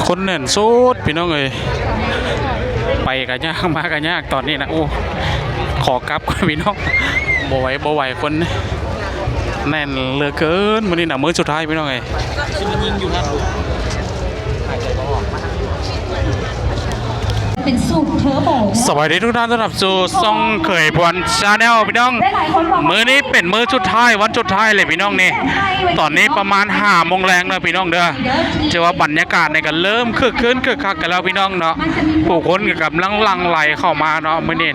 ຄົນແໜ້ນສຸດພີ່ນ້ອງເອີຍ ໄປກະຍາກ ມາກະຍາກຕອນນີ້ນະ. ໂອ້ ຂໍກັບກ່ອນພີ່ນ້ອງ ບໍ່ໄຫວ ບໍ່ໄຫວ ຄົນແໜ້ນເຫຼືອເກີນ. ມື້ນີ້ນະ ມື້ສຸດທ້າຍພີ່ນ້ອງເອີຍ. ເປັນສູດເທີໂບ ສະບາຍດີທຸກທ່ານ ຕ້ອນຮັບສູ່ຊ່ອງເຂີຍພອນ Channel ພີ່ນ້ອງ. ມື້ນີ້ເປັນມື້ສຸດທ້າຍ ວັນສຸດທ້າຍເລີຍພີ່ນ້ອງນີ້. ຕອນນີ້ປະມານຫ້າໂມງແລງເດີພີ່ນ້ອງເດີ. ຖືວ່າບັນຍາກາດນີ້ກໍເລີ່ມຄຶກຄື້ນຄຶກຄັກກັນແລ້ວພີ່ນ້ອງເນາະ. ຜູ້ຄົນກໍກຳລັງຫຼັ່ງໄຫຼເຂົ້າມາເນາະມື້ນີ້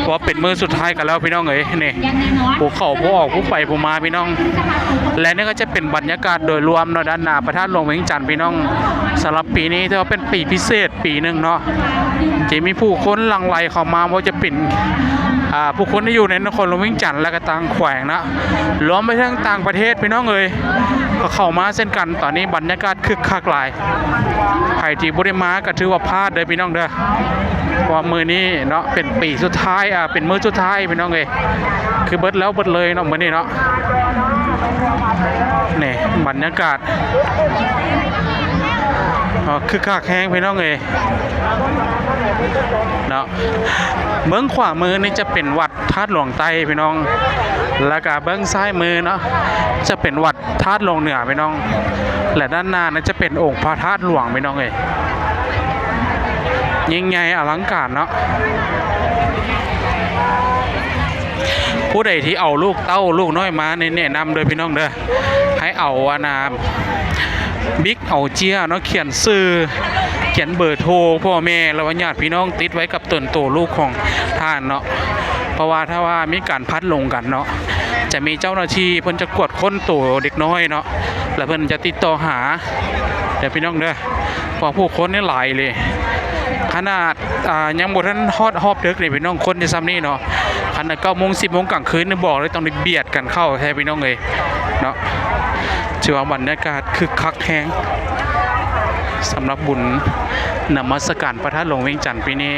ເພາະວ່າເປັນມື້ສຸດທ້າຍກັນແລ້ວພີ່ນ້ອງເອີຍ. ນີ້ ຜູ້ເຂົ້າຜູ້ອອກ ຜູ້ໄປຜູ້ມາພີ່ນ້ອງ. ແລະນີ້ກໍຈະເປັນບັນຍາກາດໂດຍລວມເນາະ ດ້ານໜ້າພະທາດຫຼວງວຽງຈັນພີ່ນ້ອງ. ສຳລັບປີນີ້ຖືວ່າເປັນປີພິເສດ ປີໜຶ່ງເນາະ ທີ່ມີຜູ້ຄົນຫຼັ່ງໄຫຼເຂົ້າມາ ບໍ່ວ່າຈະເປັນ ອ່າ ຜູ້ຄົນທີ່ຢູ່ໃນນະຄອນຫຼວງວຽງຈັນ ແລະກະຕ່າງແຂວງນະ ລວມໄປເຖິງຕ່າງປະເທດພີ່ນ້ອງເອີຍ ກໍເຂົ້າມາເຊັ່ນກັນ. ຕອນນີ້ບັນຍາກາດຄຶກຄັກຫຼາຍ. ໃຜທີ່ບໍ່ໄດ້ມາກໍຖືວ່າພາດເດີພີ່ນ້ອງເດີ ເພາະວ່າມື້ນີ້ເນາະ ເປັນປີສຸດທ້າຍ ອ່າ ເປັນມື້ສຸດທ້າຍພີ່ນ້ອງເອີຍ. ຄືເບິດແລ້ວເບິດເລີຍເນາະ ມື້ນີ້ເນາະ. ນີ້ບັນຍາກາດ ອໍ ຄຶກຄັກແຮງພີ່ນ້ອງເອີຍເນາະ. ເບື້ອງຂວາມືນີ້ຈະເປັນວັດທາດຫຼວງໃຕ້ພີ່ນ້ອງ ແລ້ວກະເບື້ອງຊ້າຍມືເນາະ ຈະເປັນວັດທາດຫຼວງເໜືອພີ່ນ້ອງ ແລະດ້ານໜ້ານີ້ຈະເປັນອົງພະທາດຫຼວງພີ່ນ້ອງເອີຍ. ຍິ່ງໃຫຍ່ອະລັງການເນາະ. ຜູ້ໃດທີ່ເອົາລູກເຕົ້າລູກນ້ອຍມານີ້ ແນະນຳເດີພີ່ນ້ອງເດີ ໃຫ້ເອົາອັນນ່າ ບິກເອົາເຈ້ຍເນາະ ຂຽນຊື່ ຂຽນເບີໂທພໍ່ແມ່ ຫຼືວ່າຍາດພີ່ນ້ອງ ຕິດໄວ້ກັບຕົນໂຕລູກຂອງທ່ານເນາະ. ເພາະວ່າຖ້າວ່າມີການພັດຫຼົງກັນເນາະ ຈະມີເຈົ້າໜ້າທີ່ເພິ່ນຈະກວດຄົ້ນໂຕເດັກນ້ອຍເນາະ ແລ້ວເພິ່ນຈະຕິດຕໍ່ຫາເດີພີ່ນ້ອງເດີ. ເພາະຜູ້ຄົນນີ້ຫຼາຍເລີຍ ຂະໜາດ ອ່າ ຍັງບໍ່ທັນຮອດຮອບດຶກນີ້ພີ່ນ້ອງ ຄົນຈະຊ່ຳນີ້ເນາະ. ຄັນເກົ້າໂມງ ສິບໂມງກາງຄືນນີ້ ບອກເລີຍ ຕ້ອງໄດ້ບຽດກັນເຂົ້າແທ້ພີ່ນ້ອງເອີຍເນາະ. ຖືວ່າບັນຍາກາດຄຶກຄັກແຮງ ສຳລັບບຸນນະມັດສະການພະທາດຫຼວງວຽງຈັນປີນີ້.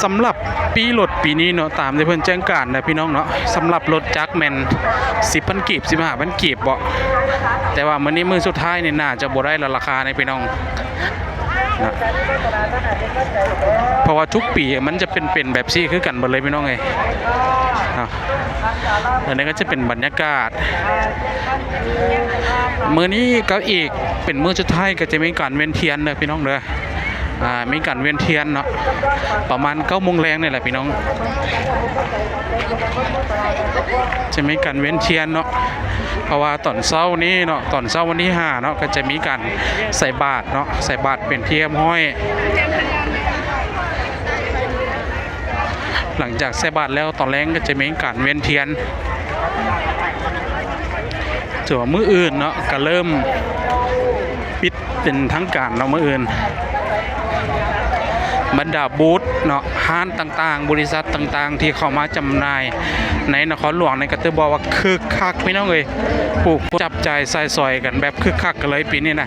ສຳລັບປີ້ລົດປີນີ້ເນາະ ຕາມທີ່ເພິ່ນແຈ້ງການນະພີ່ນ້ອງເນາະ ສຳລັບລົດຈັກແມ່ນສິບພັນກີບ ສິບຫ້າພັນກີບເບາະ. ແຕ່ວ່າມື້ນີ້ມື້ສຸດທ້າຍນີ້ ໜ້າຈະບໍ່ໄດ້ລະລາຄານີ້ພີ່ນ້ອງ. ນະ ເພາະວ່າທຸກປີມັນຈະເປັນ ເປັນແບບຊີ້ຄືກັນເບິດເລີຍພີ່ນ້ອງເອີຍເນາະ. ອັນນີ້ກໍຈະເປັນບັນຍາກາດ ມື້ນີ້ກໍອີກເປັນມື້ສຸດທ້າຍ ກໍຈະມີການວຽນທຽນເດີພີ່ນ້ອງເດີ. ອ່າ ມີການວຽນທຽນເນາະ ປະມານເກົ້າໂມງແລງນີ້ແຫຼະພີ່ນ້ອງ ຈະມີການວຽນທຽນເນາະ. ເພາະວ່າຕອນເຊົ້ານີ້ເນາະ ຕອນເຊົ້າວັນທີຫ້າເນາະ ກໍຈະມີການໃສ່ບາດເນາະ ໃສ່ບາດເປັນທີ່ຮຽບຮ້ອຍ. ຫຼັງຈາກໃສ່ບາດແລ້ວ ຕອນແລງກໍຈະມີການວຽນທຽນ. ສ່ວນມື້ອື່ນເນາະ ກໍເລີ່ມປິດເປັນທາງການເນາະ ມື້ອື່ນ. ບັນດາບູດເນາະ ຮ້ານຕ່າງໆ ບໍລິສັດຕ່າງໆ ທີ່ເຂົ້າມາຈຳໜ່າຍໃນນະຄອນຫຼວງນີ້ ກໍຖືບອກວ່າຄຶກຄັກພີ່ນ້ອງເອີຍ. ຜູ້ຄົນຈັບຈ່າຍໃຊ້ສອຍກັນແບບຄຶກຄັກກັນເລີຍປີນີ້ນະ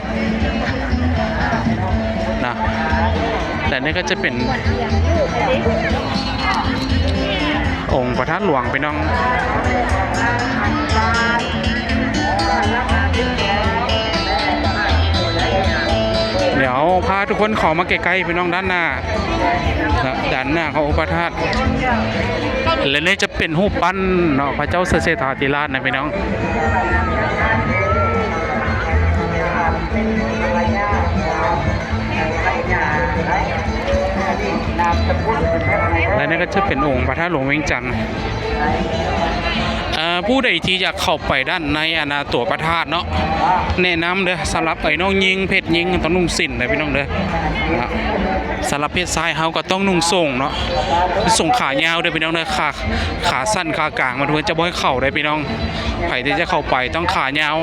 ນະ. ແລະນີ້ກໍຈະເປັນອົງພະທາດຫຼວງພີ່ນ້ອງ. ດຽວພາທຸກຄົນເຂົ້າມາໃກ້ໆ ພີ່ນ້ອງ ດ້ານໜ້າ ດ້ານໜ້າຂອງອົງພະທາດ. ແລະນີ້ຈະເປັນຮູບປັ້ນເນາະ ພະເຈົ້າເສດຖາທິລາດນະພີ່ນ້ອງ. ແລະນີ້ກໍຈະເປັນອົງພະທາດຫຼວງວຽງຈັນ. ເອີ ຜູ້ໃດທີ່ຢາກເຂົ້າໄປດ້ານໃນ ອັນນ່າ ຕົວພະທາດເນາະ ແນະນຳເດີ ສຳລັບໄອ້ນ້ອງຍິງ ເພດຍິງຕ້ອງນຸ່ງສິ້ນເດີພີ່ນ້ອງເດີ. ສຳລັບເພດຊາຍເຮົາກໍຕ້ອງນຸ່ງໂສ້ງເນາະ ໂສ້ງຂາຍາວເດີພີ່ນ້ອງເດີ. ຂາ ຂາສັ້ນຂາກາງມັນ ເພິ່ນຈະບໍ່ໃຫ້ເຂົ້າເດີພີ່ນ້ອງ. ໃຜທີ່ຈະເຂົ້າໄປຕ້ອງຂາຍາວ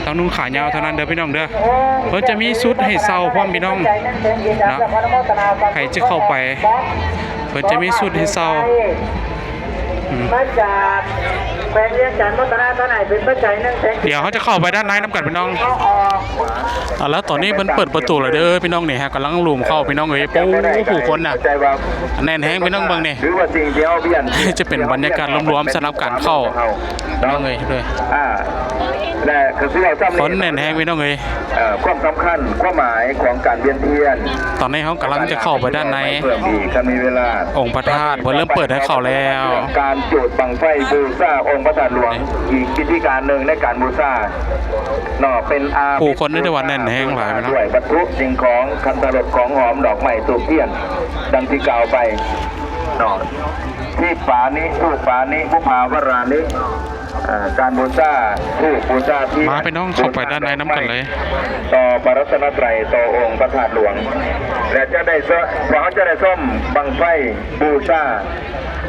ຕ້ອງນຸ່ງຂາຍາວເທົ່ານັ້ນເດີພີ່ນ້ອງເດີ. ເພິ່ນຈະມີຊຸດໃຫ້ເຊົ່າພ້ອມພີ່ນ້ອງເນາະ ໃຜຈະເຂົ້າໄປ ເພິ່ນຈະມີຊຸດໃຫ້ເຊົ່າ. ອືມ ມາຈາກ ແຂວງວຽງຈັນ ໂມທະນາທ່ານໃຫ້ເປັນປັດໄຈໜຶ່ງແສນ ດຽວເຮົາຈະເຂົ້າໄປດ້ານໃນນຳກັນພີ່ນ້ອງ. ອ່າ ແລ້ວຕອນນີ້ເພິ່ນເປີດປະຕູແລ້ວເດີພີ່ນ້ອງ. ນີ້ຮະ ກຳລັງຫຼຸມເຂົ້າພີ່ນ້ອງເອີຍ. ໂອ້ ຜູ້ຄົນນະ ແໜ້ນແຮງພີ່ນ້ອງເບິ່ງນີ້. ຖືວ່າສິ່ງທີ່ເຮົາວຽນ ຈະເປັນບັນຍາກາດລວມໆສຳລັບການເຂົ້າພີ່ນ້ອງເອີຍ. ເດ້ ອ່າ ແລະ ກໍຄືວ່າຊ້ຳນີ້ ຄົນແໜ້ນແຮງພີ່ນ້ອງເອີຍ. ເອີ ຄວາມສຳຄັນ ຄວາມໝາຍຂອງການວຽນທຽນ. ຕອນນີ້ເຮົາກຳລັງຈະເຂົ້າໄປດ້ານໃນ ເພີ່ມອີກ ຄັນມີເວລາ ອົງພະທາດເພິ່ນເລີ່ມເປີດໃຫ້ເຂົ້າແລ້ວ. ການຈູດບັ້ງໄຟບູຊາອົງພະທາດຫຼວງ ນີ້ ອີກພິທີການໜຶ່ງໃນການບູຊາເນາະ ເປັນອາ ຜູ້ຄົນໄດ້ວ່າແໜ້ນແຮງຫຼາຍເນາະ ດ້ວຍວັດຖຸສິ່ງຂອງ ຄັນທະລົດ ຂອງຫອມ ດອກໄມ້ ທູບທຽນ ດັ່ງທີ່ກ່າວໄປເນາະ. ທີປານິ ທູປານິ ບຸບພາວະລານິ ເອີ ການບູຊາທູບ ບູຊາທຽນ ມາພີ່ນ້ອງ ເຂົ້າໄປດ້ານໃນນຳກັນເລີຍ. ຕໍ່ພະລັດຕະນະໄຕ ຕໍ່ອົງພະທາດຫຼວງ ແລະ ຈະໄດ້ ພວກເຮົາຈະໄດ້ຊົມບັ້ງໄຟບູຊາ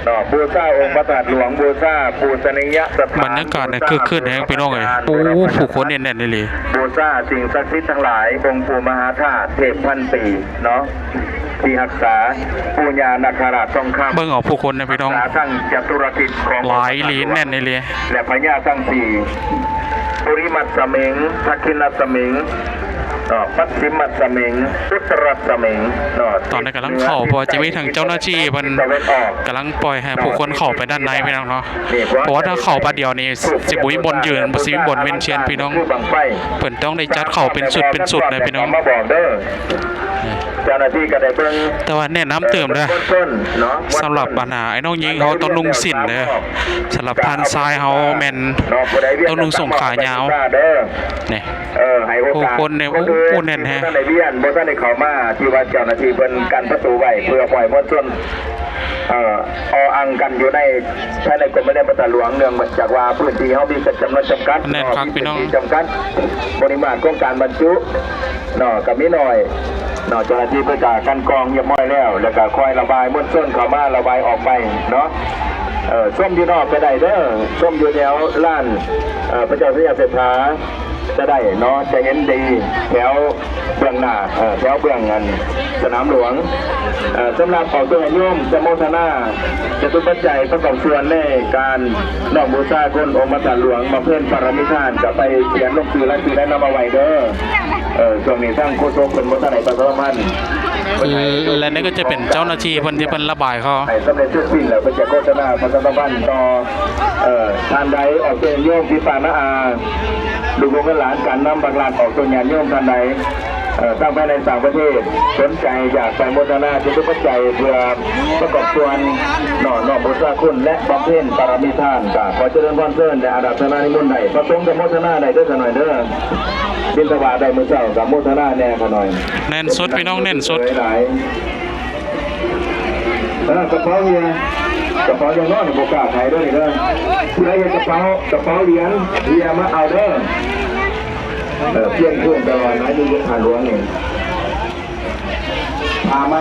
ເນາະ ບູຊາອົງພະທາດຫຼວງ ບູຊາປູຊະນີຍະສະຖານ. ບັນຍາກາດນີ້ຄຶກຄື້ນແຮງພີ່ນ້ອງເອີຍ. ໂອ້ ຜູ້ຄົນແໜ້ນອີ່ຫຼີ. ບູຊາສິ່ງສັກສິດທັງຫຼາຍ ອົງປູ່ມະຫາທາດ ເທບພັນປີເນາະ ທີ່ຮັກສາ ປູ່ຍ່ານາຄະລາດທອງຄຳ. ເບິ່ງເອົາຜູ້ຄົນນະພີ່ນ້ອງ ທັງຈະຕຸລະທິດຂອງ ຫຼາຍອີ່ຫຼີ ແໜ້ນອີ່ຫຼີ ແລະ ພະຍາທັງສີ່ ປຸລິມັດສະມິງ ທັກຂິນະສະມິງ ເນາະ ປັດສິມະສະມິງ ອຸດຕະຣັດສະມິງເນາະ. ຕອນນີ້ກຳລັງເຂົ້າ ເພາະວ່າຈະມີທັງເຈົ້າໜ້າທີ່ເພິ່ນກຳລັງປ່ອຍໃຫ້ຜູ້ຄົນເຂົ້າໄປດ້ານໃນພີ່ນ້ອງເນາະ. ເພາະວ່າຖ້າເຂົ້າບາດດຽວນີ້ ຊິບໍ່ມີບ່ອນຢືນ ບໍ່ຊິມີບ່ອນວຽນທຽນພີ່ນ້ອງ. ເພິ່ນຕ້ອງໄດ້ຈັດເຂົ້າເປັນຊຸດເປັນຊຸດນະພີ່ນ້ອງ. ມາບອກເດີ ເຈົ້າໜ້າທີ່ກໍໄດ້ເບິ່ງ ແຕ່ວ່າແນະນຳຕື່ມເດີ ສຳລັບບັນດາອ້າຍນ້ອງຍິງເຮົາຕ້ອງນຸ່ງສິ້ນເດີ. ສຳລັບທ່ານຊາຍເຮົາແມ່ນຕ້ອງນຸ່ງສົ້ງຂາຍາວ ນີ້. ເອີ ໃຫ້ໂອກາດ ຜູ້ຄົນນີ້ ໂອ້ ແໜ້ນແຮງ ບໍ່ທັນໄດ້ວຽນ ບໍ່ທັນໄດ້ເຂົ້າມາ ທີ່ວ່າເຈົ້າໜ້າທີ່ເພິ່ນກັ້ນປະຕູໄວ້ ເພື່ອບໍ່ໃຫ້ມວນຊົນ ເອີ ອໍ່ອັ່ງກັນຢູ່ໃນ ພາຍໃນກົມມະນະພະທາດຫຼວງ ເນື່ອງຈາກວ່າພື້ນທີ່ເຮົາມີຈຳນວນຈຳກັດ ແໜ້ນຄັກພີ່ນ້ອງ ມີພື້ນທີ່ຈຳກັດ ປະລິມານຂອງການບັນຈຸເນາະ ກໍມີໜ້ອຍເນາະ. ເຈົ້າໜ້າທີ່ເພິ່ນກໍກັ່ນກອງຮຽບຮ້ອຍແລ້ວ ແລ້ວກໍຄ່ອຍລະບາຍມວນຊົນເຂົ້າມາ ລະບາຍອອກໄປເນາະ. ເອີ ຊົມຢູ່ນອກກໍໄດ້ເດີ ຊົມຢູ່ແຖວລານ ເອີ ພະເຈົ້າໄຊຍະເສດຖາ ຈະໄດ້ເນາະ ຈະເຫັນດີແຖວເບື້ອງໜ້າ ເອີ ແຖວເບື້ອງອັນສະໜາມຫຼວງ. ເອີ ສຳລັບອອກຕົວຍາດໂຍມຈະໂມທະນາຈະຕຸປັດໄຈປະກອບສ່ວນໃນການນ້ອມບູຊາຄຸນອົງພະທາດຫຼວງ ບຳເພັນປາລະມີທານ ກໍໄປຂຽນລົງຊື່ລາຍຊື່ລາຍນາມເອົາໄວ້ເດີ. ເອີ ຊ່ວງນີ້ທາງໂຄສົກເພິ່ນບໍ່ທັນໄດ້ປະຊາສຳພັນ ແລະ ນີ້ກໍຈະເປັນເຈົ້າໜ້າທີ່ເພິ່ນທີ່ເພິ່ນລະບາຍເຂົ້າ ໃຫ້ສຳເລັດເສັດສິ້ນແລ້ວ ເພິ່ນຈະໂຄສະນາປະຊາສຳພັນຕໍ່ ເອີ ທ່ານໃດອອກຕົວຍາດໂຍມ ພີ່ປ້ານ້າອາ ລູກໆຫຼານໆ ການນຳບັກຫຼານອອກຕົວຍາດໂຍມ ທ່ານໃດ ເອີ ທັງພາຍໃນຕ່າງປະເທດ ສົນໃຈຢາກໄປໂມທະນາຈິດຕຸປັດໄຈ ເພື່ອປະກອບສ່ວນນ້ອມ ນ້ອມບຸນພະຄຸນ ແລະ ບຳເພັນປາລະມີທານ ກໍຂໍຈະເລີນພອນເຊີນ ແລະ ອາລາທະນານິມົນໄດ້. ພະສົງກໍໂມທະນາໄດ້ເດີຂ້ານ້ອຍເດີ ບິນທະບາດໄດ້ມື້ເຊົ້າກໍໂມທະນາແດ່ຂ້ານ້ອຍ. ແໜ້ນສຸດພີ່ນ້ອງ ແໜ້ນສຸດ. ເອີ ກະເປົາເຮຍ ກະເປົາຍັງນ້ອຍ ບໍ່ກ້າຂາຍເດີນີ້ເດີ. ຜູ້ໃດເຮັດກະເປົາ ກະເປົາຫຼຽນເຮຍມາເອົາເດີ. ເອີ ພຽງເພື່ອນຕະຫຼອດນາຍຢູ່ທາດຫຼວງນີ້. ຜ້າໄໝ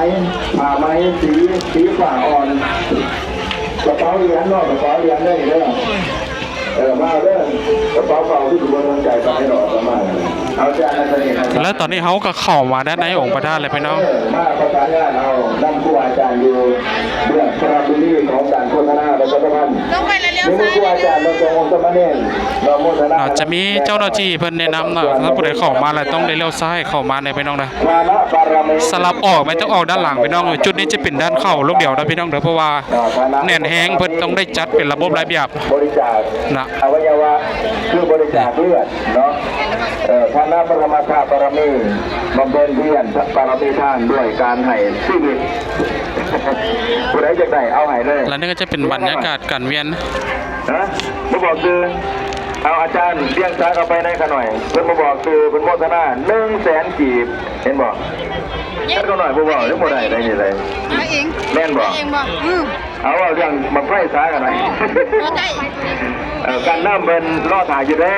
ຜ້າໄໝສີ ສີຟ້າອ່ອນ ກະເປົາຫຼຽນເນາະ ກະເປົາຫຼຽນເດີນີ້ເດີ. ເອີ ມາເດີ ກະເປົາເປົ່າຄືຊິບໍ່ສົນໃຈປານໃດດອກ ປະມານນັ້ນ. ເອົາຈາກນັ້ນໄປນີ້ ແລ້ວຕອນນີ້ເຮົາກໍເຂົ້າມາດ້ານໃນອົງພະທາດແລ້ວພີ່ນ້ອງ. ເອີ ມາປະສານງານເອົານຳຄູອາຈານຢູ່ເບື້ອງສະລະບຸລີຂອງການໂຄສະນາປະຊາສຳພັນ. ມີຄູອາຈານ ພະສົງ ສາມະເນນ ເນາະ ໂມທະນາ ເນາະ ຈະມີເຈົ້າໜ້າທີ່ເພິ່ນແນະນຳເນາະ ຖ້າຜູ້ໃດເຂົ້າມາແລ້ວຕ້ອງໄດ້ລ້ຽວຊ້າຍເຂົ້າມາເດີພີ່ນ້ອງເດີ. ສຳລັບອອກແມ່ນຕ້ອງອອກດ້ານຫຼັງພີ່ນ້ອງ. ຈຸດນີ້ຈະເປັນດ້ານເຂົ້າລູກດຽວເດີພີ່ນ້ອງເດີ ເພາະວ່າແໜ້ນແຮງ ເພິ່ນຕ້ອງໄດ້ຈັດເປັນລະບົບລະບຽບ. ບໍລິຈາກ ນະ ອະໄວຍະວະ ຄືບໍລິຈາກເລືອດເນາະ. ເອີ ທານະປະທຳມະທານບາລະມີ ບຳເພັນພຽນບາລະມີທານດ້ວຍການໃຫ້ຊີວິດ. ຜູ້ໃດຢາກໄດ້ເອົາໃຫ້ເລີຍ. ແລະນີ້ກໍຈະເປັນບັນຍາກາດການວຽນ. ຮະ? ບໍ່ບອກຊື່. ເອົາ ອາຈານວຽງສັກເອົາໄປໃນຂະໜ້ອຍ ເພິ່ນບໍ່ບອກຊື່ ເພິ່ນໂມທະນາໜຶ່ງແສນກີບ ເຫັນບໍ່? ເຮັດຂະໜ້ອຍບໍ່ເວົ້າ ຍັງບໍ່ໄດ້ໄດ໋ນີ້ເລີຍ. ເອົາເອງ. ແມ່ນບໍ່? ເອົາເອງບໍ່? ອືມ. ເອົາ ເວົ້າເລື່ອງບັ້ງໄຟສາກັນໜ່ອຍ. ບໍ່ໄດ້. ເອີ ການນຳເພິ່ນລໍຖ້າຢູ່ເດີ.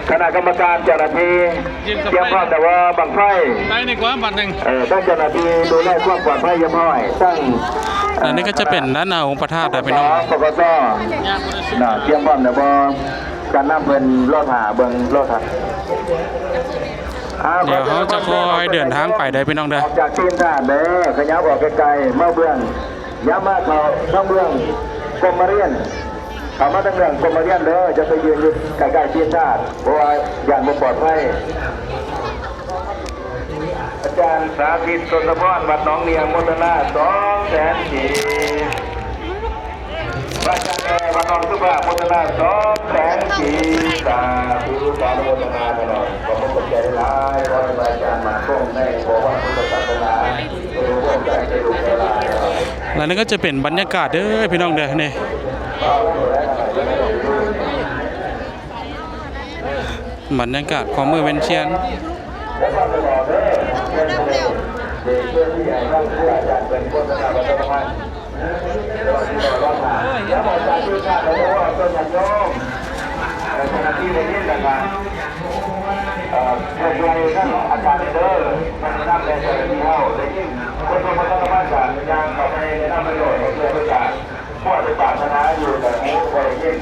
ຄະນະກຳມະການ ເຈົ້າໜ້າທີ່ ຕຽມພ້ອມແລ້ວບໍ່ ບັ້ງໄຟ? ໄດ້ນີ້ກວ່າບາດໜຶ່ງ. ເອີ ທັງເຈົ້າໜ້າທີ່ດູແລຄວາມປອດໄພຮຽບຮ້ອຍ ທັງ ອັນນີ້ກໍຈະເປັນດ້ານໜ້າອົງພະທາດນະພີ່ນ້ອງ. ປກສ ນະ ຕຽມພ້ອມແລ້ວບໍ່? ການນຳເພິ່ນລໍຖ້າເບິ່ງ ລໍຖ້າ. ດຽວເຮົາຈະຄ່ອຍເດີນທາງໄປເດີພີ່ນ້ອງເດີ. ອອກຈາກຕີນທາດເດີ ຂະຫຍັບອອກໄກໆ ມາເບື້ອງ ຢ່າມາເຂົ້າທາງເບື້ອງກົມມະລຽນ ເຂົ້າມາທາງເບື້ອງກົມມະລຽນເດີ, ຢ່າໄປຢືນຢູ່ໃກ້ໆເສຍຊາດ ເພາະວ່າຢ້ານບໍ່ປອດໄພ. ອາຈານສາທິດ ທົດສະພອນ ວັດໜອງເໜ່ຽງ ໂມທະນາສອງແສນກີບ. ພະອາຈານແອ ວັດໜອງສຸພາບ ໂມທະນາສອງແສນກີບ. ສາທຸ ອະນຸໂມທະນາ ຂະນ້ອຍ ຂອບຄຸນຂອບໃຈຫຼາຍໆ. ຂໍໃຫ້ພະອາຈານໝັ້ນຄົງໃນພະວະພຸດທະສາສະໜາ ແລະ ນີ້ກໍຈະເປັນບັນຍາກາດເດີພີ່ນ້ອງເດີ ນີ້ ບັນຍາກາດຂອງມື້ວຽນຊຽນ. ເອີ ພວກໃຫຍ່ທັງອາຈານເດີ ທ່ານນຳແດ່ເຈົ້າໜ້າທີ່ເຮົາໄດ້ຍິນ ຄົນຊົງປະຊາສຳພັນກະຍ່າງເຂົ້າໄປແນະນຳປະໂຫຍດໃຫ້ເພື່ອເພິ່ນກະ ພວກໄປປາດຖະໜາຢູ່ແຕ່ຫູບໍ່ໄດ້ຍິນ.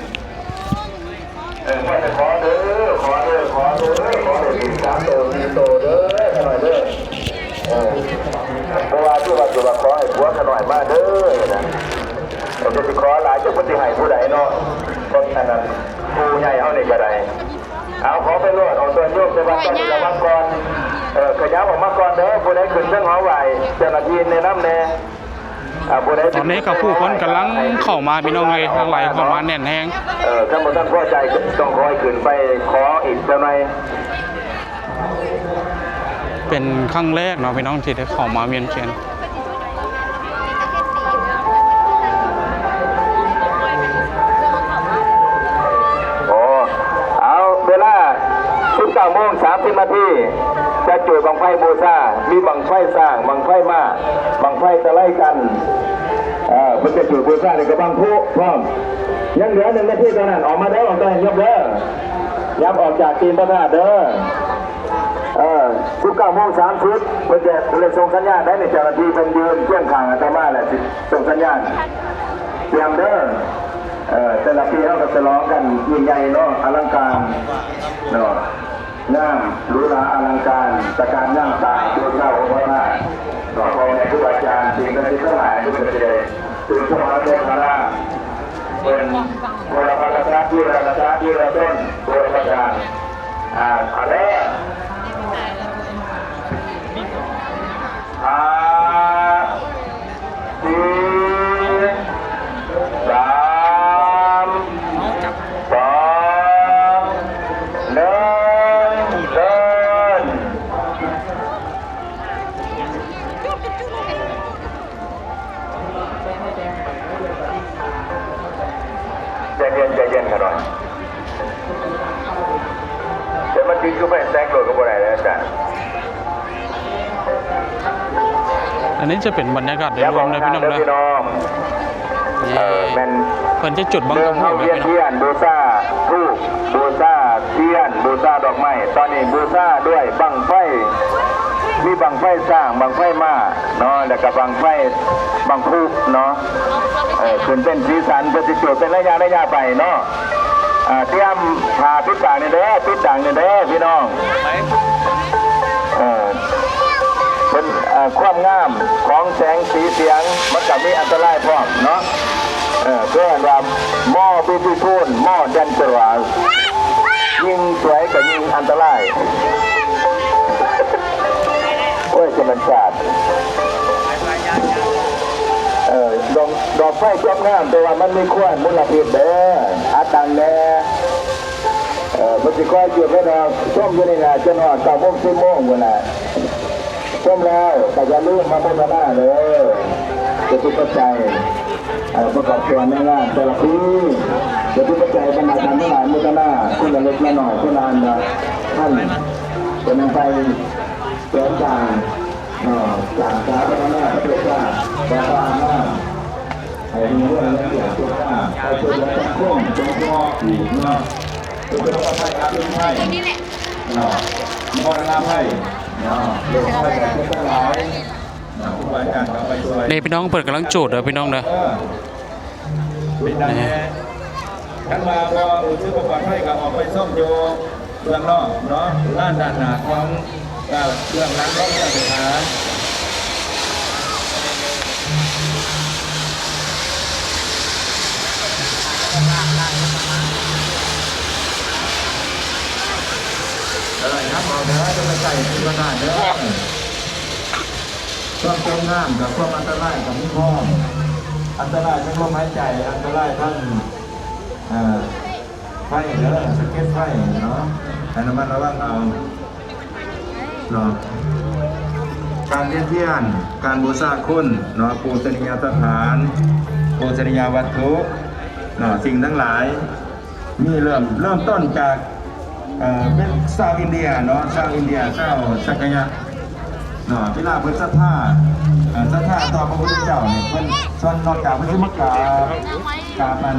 ເອີ ພວກຈະຂໍເດີ ຂໍເດີ ຂໍເດີ ຂໍເດີ ສາມໂຕ ສີ່ໂຕເດີ ຂະນ້ອຍເດີ. ເອີ ບໍ່ວ່າຄືວ່າ ຄືວ່າຂໍໃຫ້ຜົວຂະນ້ອຍມາເດີນະ. ເອີ ຈະຊິຂໍຫຼາຍ ຈັກເພິ່ນຊິໃຫ້ຜູ້ໃດເນາະ ເພາະອັນນັ້ນ ຜູ້ໃຫຍ່ເຮົານີ້ກະໄດ້. ເອົາ ຂໍໄປໂລດ ເອົາ ສ່ວນໂຍມ ແຕ່ວ່າຕ້ອງໄປລະວັງກ່ອນ. ເອີ ຂະຫຍັບອອກມາກ່ອນເດີ ຜູ້ໃດຂຶ້ນເທິງຫໍໄຫວ້ ເຈົ້າໜ້າທີ່ແນະນຳແດ່. ອາ ຜູ້ໃດ ຕອນນີ້ກໍຜູ້ຄົນກຳລັງເຂົ້າມາ ພີ່ນ້ອງເອີຍ ຫຼັ່ງໄຫຼເຂົ້າມາແໜ້ນແຮງ. ເອີ ຄັນບໍ່ທັນພໍໃຈ ຕ້ອງຄ່ອຍຂຶ້ນໄປຂໍອີກຈັກໜ່ອຍ. ເປັນຄັ້ງແລກເນາະ ພີ່ນ້ອງ ທີ່ໄດ້ເຂົ້າມາວຽນຊຽນ. ໂອ້ ເອົາ ເວລາສິບເກົ້າໂມງສາມສິບນາທີ ຈະຈູດບັ້ງໄຟບູຊາ ມີບັ້ງໄຟຊ້າງ ບັ້ງໄຟມ້າ ບັ້ງໄຟຕະໄລກັນ. ເອີ ເພິ່ນຈະຈູດບູຊາ ແລ້ວກໍບັ້ງຜຸພ້ອມ. ຍັງເຫຼືອໜຶ່ງນາທີເທົ່ານັ້ນ ອອກມາເດີ ອອກມາ ຍົກເດີ ຫຍັບອອກຈາກຕີນພະທາດເດີ. ເອີ ສິບເກົ້າໂມງສາມສິບ ເພິ່ນຈະໄດ້ສົ່ງສັນຍານໄດ້ ໃນເຈົ້າໜ້າທີ່ເພິ່ນຢືນຄຽງຂ້າງອາດຕະມາ ແລະ ຊິສົ່ງສັນຍານ. ຕຽມເດີ. ເອີ ແຕ່ລະປີເຮົາກໍສະຫຼອງກັນຍິ່ງໃຫຍ່ເນາະ ອະລັງການເນາະ ງາມ ຫຼູຫຼາອະລັງການ ຕະການງາມຕາບູຊາອົງພະທາດເນາະ. ພໍ່ແມ່ຄູອາຈານ ສິ່ງສັກສິດທັງຫຼາຍ ເພິ່ນກໍຊິໄດ້ຕື່ນສະຫວັນເດຊະນາ ເພິ່ນບູລະພະກະສັດ ວີລະກະສັດ ວີລະຊົນ ບູລະພະຈານ. ອ່າ ເອົາເດີ ຫ້າ ສີ່ ສາມ ສອງ ໜຶ່ງ ເຊີນ. ໃຈເຢັນ ໃຈເຢັນຂະນ້ອຍ ແຕ່ມັນຕິດຢູ່ໄຟແຊັກໂລດກໍບໍ່ໄດ້ແລ້ວອາຈານ. ອັນນີ້ຈະເປັນບັນຍາກາດໂດຍລວມເດີພີ່ນ້ອງເດີ. ເອີ ແມ່ນ ເພິ່ນຈະຈຸດບັ້ງກະພຸເດີພີ່ນ້ອງ. ເຮົາວຽນທຽນ ບູຊາທູບ ບູຊາທຽນ ບູຊາດອກໄມ້. ຕອນນີ້ບູຊາດ້ວຍບັ້ງໄຟ ມີບັ້ງໄຟຊ້າງ ບັ້ງໄຟມ້າເນາະ ແລ້ວກະບັ້ງໄຟ ບັ້ງຜຸເນາະ. ເອີ ຂຶ້ນເປັນສີສັນ ເພິ່ນຊິຈູດເປັນໄລຍະໄລຍະໄປເນາະ. ອ່າ ຕຽມຜ້າປິດປາກນີ້ເດີ ປິດດັງນີ້ເດີພີ່ນ້ອງ. ເອີ ເປັນ ເອີ ຄວາມງາມຂອງແສງສີສຽງ ມັນກະມີອັນຕະລາຍພ້ອມເນາະ. ເອີ ເອີ້ນວ່າ more beautiful more dangerous ຍິ່ງສວຍກະຍິ່ງອັນຕະລາຍ. ໂອ້ຍ ຈະແມ່ນຊາດ. ເອີ ດອກ ດອກໄຟຈອບງາມ ແຕ່ວ່າມັນມີຄວັນມົນລະພິດເດີ ອັດດັງແດ່. ເອີ ເພິ່ນຊິຄ່ອຍຈູດໄຟດອກ ຊົມຢູ່ນີ້ລະ ຈົນຮອດເກົ້າໂມງ ສິບໂມງພຸ້ນລະ. ຊົມແລ້ວກໍຢ່າລືມມາໂມທະນາເດີ ຈະເປັນປັດໄຈ ເອີ ປະກອບສ່ວນໃນງານແຕ່ລະປີ ຈະເປັນປັດໄຈ ບັນດາທ່ານທັງຫຼາຍໂມທະນາ ຄົນລະເລັກລະນ້ອຍ ຄົນລະອັນລະພັນ ເປັນນຳໄປ ແສນສ້າງ ເນາະ ສ້າງສາພັດທະນາປະເທດຊາດ ແລະ ສ້າງງານໃຫ້ເມືອງເມືອງເກີດສຸຂະພາບ ໃຫ້ຊ່ວຍເຫຼືອສັງຄົມສົງເຄາະອີກເນາະ ເພື່ອປະເທດໄທ ອາເປັນໄພເນາະ ມໍລະນະໄພເນາະ ໂລກໄພໄຂ້ເຈັບທັງຫຼາຍເນາະ ຄູບາອາຈານກໍໄປຊ່ວຍ ນີ້ພີ່ນ້ອງ ເພິ່ນກຳລັງຈູດເດີພີ່ນ້ອງເດີ. ເອີ ເປັນຫຍັງແດ່? ຄັນວ່າບໍ່ຮູ້ສຶກວ່າປອດໄພກໍອອກໄປຊົມຢູ່ເບື້ອງນອກເນາະ ດ້ານ ດ້ານໜ້າຂອງ ເອີ ເບື້ອງຫຼັງຂອງເຄື່ອງໄຟຟ້າ. ເດີ ຈະໄປໃກ້ທີ່ຂະໜາດເດີ ຄວາມຕົກນ້ຳກັບຄວາມອັນຕະລາຍກໍມີພ້ອມ ອັນຕະລາຍທາງລົມຫາຍໃຈ ອັນຕະລາຍທາງ ເອີ ໄຟເດີ ສະເກັດໄຟເນາະ ໃຫ້ລະມັດລະວັງເອົາເນາະ ການວຽນທຽນ ການບູຊາຄຸນເນາະ ປູຊະນີຍະສະຖານ ປູຊະນີຍະວັດຖຸເນາະ ສິ່ງທັງຫຼາຍ ມີເລີ່ມ ເລີ່ມຕົ້ນຈາກ ເອີ ເປັນຊາວອິນເດຍເນາະ ຊາວອິນເດຍ ຊາວສັກກະຍະເນາະ ເວລາເພິ່ນສັດທາ ເອີ ສັດທາຕໍ່ພະພຸດທະເຈົ້ານີ້ ເພິ່ນສ່ວນນອກຈາກເພິ່ນຊິມາກາບ ກາບອັນ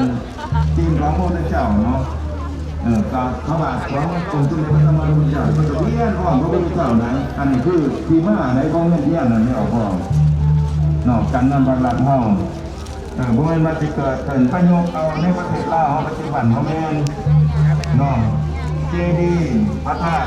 ຕີນຂອງພະພຸດທະເຈົ້າເນາະ ເອີ ກາບພະບາດຂອງອົງສົມເດັດພະສຳມາສຳພຸດທະເຈົ້າ ເພິ່ນກໍວຽນອ້ອມພະພຸດທະເຈົ້ານະ ອັນນີ້ຄືທີ່ມາໃນຂອງເຮືອນພຽນນັ້ນແຫຼະ ອອກພ້ອມເນາະ ການນຳພາກລັດເຮົາ ເອີ ບໍ່ແມ່ນວ່າຊິເກີດຂຶ້ນປະຍຸກເອົາໃນປະເທດລາວເຮົາປັດຈຸບັນ ບໍ່ແມ່ນເນາະ ເຈດີ ພະທາດ